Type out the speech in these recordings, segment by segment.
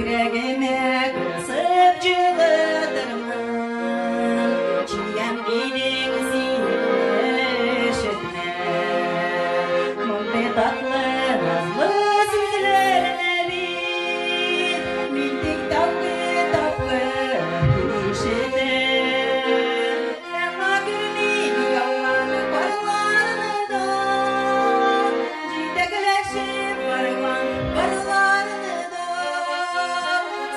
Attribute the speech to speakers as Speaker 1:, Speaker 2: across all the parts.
Speaker 1: Күкрәгемә кысып җылытырмын. Чиям дидең син, ишетмә. Мондый татлы, назлы сүзләрне бит мин тик тәүге тапкыр ишетәм. Әмма күрмим яуган карларны да, җитәкләшеп барган парларны да.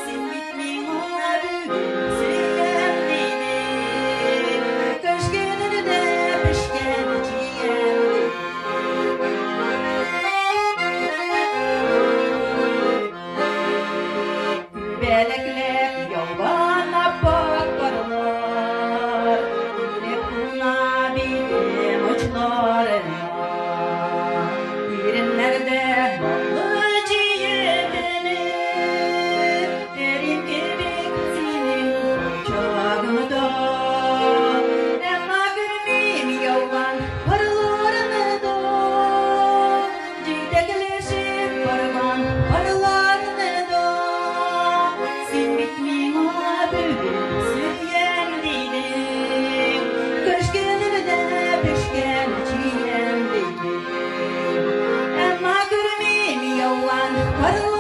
Speaker 1: Син бит миңа бүген сөям дидең, кыш көнендә пешкән чиям дидең. Күбәләкләп яуган ап-ак карлар килеп куна битем очларына. Иреннәрдә баллы чия тәме, эрим кебек синең кочагыңда. Әмма күрмим яуган карларны да, җитәкләшеп барган парларны да. Син бит миңа бүген сөям дидең, кыш көнендә пешкән чиям дидең. Әмма күрмим яуган карларны.